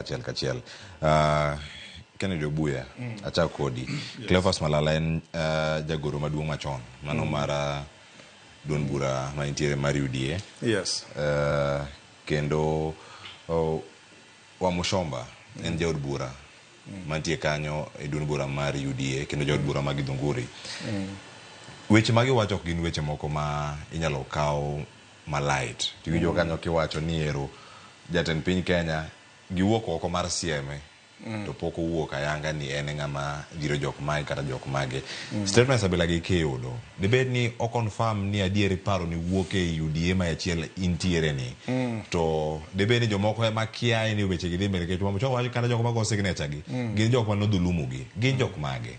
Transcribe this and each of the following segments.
Achiel kachiel. Kennedy Obuya, achak kodi. Cleophas Malala en jagoro maduong' machon, mano mar duond bura manitiere mar UDA. Kendo Wamuchomba en jaod bura mantie kanyo e duond bura mar UDA kendo jaod bura ma Githunguri. Weche ma giwacho ok gin weche moko ma inyalo kaw malight. Tiwinjo kanyo kiwacho ni ero jatend piny Kenya giwuok oko mar sieme to pok owuok ayanga ni en e ng'ama dhiro jok mae kata jok mage. Statements abila gi kiyudo, dibed ni o confirm ni adier paro ni wuok e UDA ma achiel intiere ni to dibed ni jomoko ema kiaye ni weche gi dhi mbele nikech Wamuchomba wacho kata jok mago signature gi gin jok manodhulumu gi gin jok mage.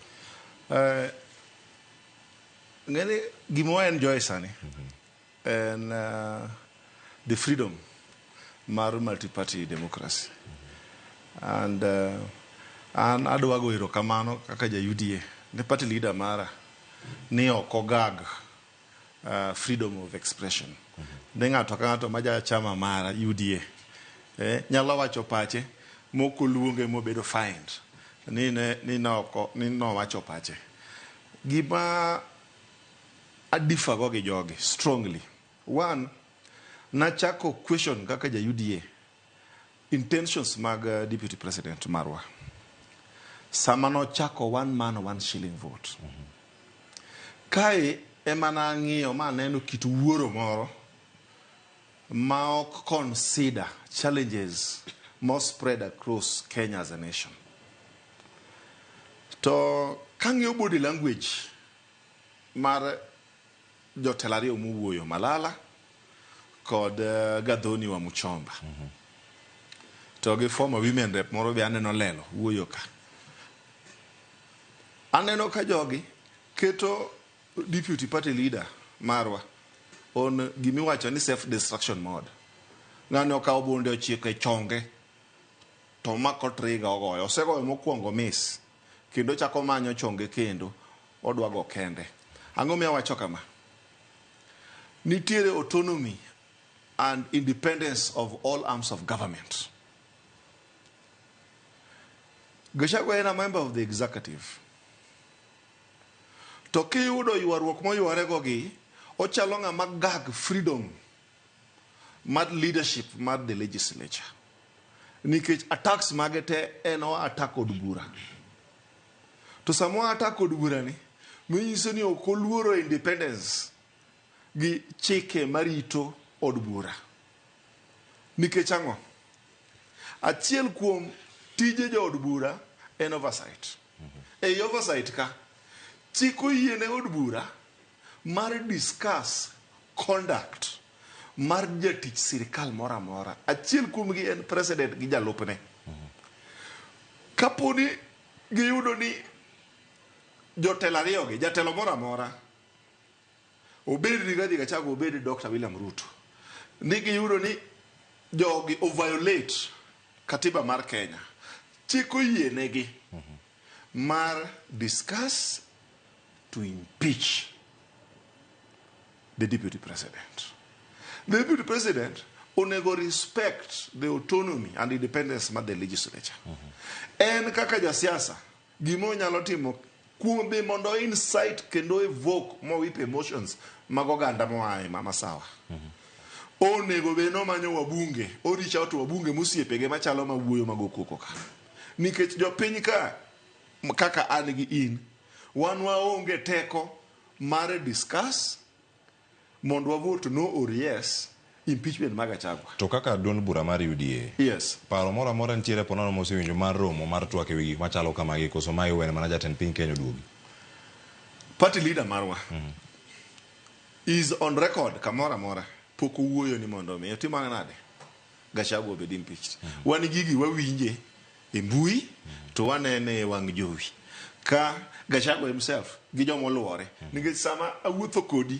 Ng'eni gima wa enjoy sani en the freedom mar multi-party democracy. And an adwa go erokamano kaka ja UDA ne party leader mara ni ok ogag freedom of expression. Ne ng'ato ka ng'ato ma ja chama mara UDA nyalo wacho pache mok oluonge mobedo fined ni ne ni noko ni nowacho pache. Gima adiffer go gi jogi strongly. One, nachako question kaka ja UDA intentions mag deputy president marwa. Sama nochako one man one shilling vote. Kae ema nang'iyo ma aneno kit wuoro moro ma ok consider challenges mo spread across Kenya as a nation. To kang'iyo body language mar jotelo ariyo mowuoyo Malala kod Gathoni Wamuchomba. To gi former women rep moro be aneno lelo wuoyo ka. Aneno ka jogi keto deputy party leader marwa on gimiwacho ni self destruction mode. Ng'ani okawo bunde ochiko e chonge to omako trigger ogoyo. Osegoyo mokwongo miss kendo ochako manyo chonge kendo odwa go kende. Ang'o miyo awacho kama? Nitiere autonomy and independence of all arms of government. Gachagua en a member of the executive. To kiyudo ywaruok moywarego gi, ochalo ng'ama gag freedom mar leadership mar the legislature. Nikech attacks mage te en o attack od bura. To sama o attack od bura ni, manyiso ni ok oluoro independence gi chike marito od bura. Nikech ang'o? Achiel kuom tije jood bura en oversight. Ei oversight ka, chik oyiene od bura mar discuss conduct mar jatich sirikal moro amora. Achiel kuomgi en president gi jalupne. Kapo ni giyudo ni jotelo ariyogi, jatelo moro amora, obed Rigathi Gachagua, obed Dr. William Ruto, ni giyudo ni jogi o violate katiba mar Kenya, chik oyienegi mar discuss to impeach the deputy president. The deputy president onego respect the autonomy and independence mar the legislature. En kaka jasiasa, gima onyalo timo kuom be mondo incite kendo evoke mo whip emotions mag oganda moa e Masawa. Onego bed nomanyo wabunge, o reach out to wabunge mosiepege machalo mawuoyo mago koko ka. Nikech jopiny ka kaka an gi in, wan waonge teko mar discuss mondo wa vote no or yes impeachment mag Gachagua. To kaka duond bura mar UDA, paro moro amora nitiere ponono mosewinjo mar romo mar twak ewi gik machalo kamagi koso ma iwene mana jatend piny Kenya oduogi? Party leader marwa is on record kamoro amora pok owuoyo ni mondo mi otim nade Gachagua obed impeached. Wan gigi wawinje e mbui to wanene e wang' jowi ka Gachagua himself gi joma oluore nikech sama awuotho kodi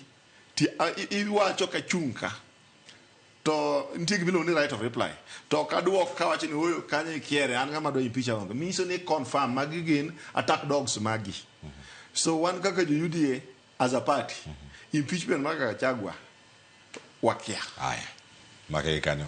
ti iwacho kachung' ka to nitie gima iluongo ni right of reply to ok aduok kawacho ni oyo kanyo ikiere an ng'ama dwa impeach aonge minyiso ni confirm magi gin attack dogs magi. So wan kaka jo UDA as a party impeachment mar Gachagua wakia. Aya, make gi kanyo.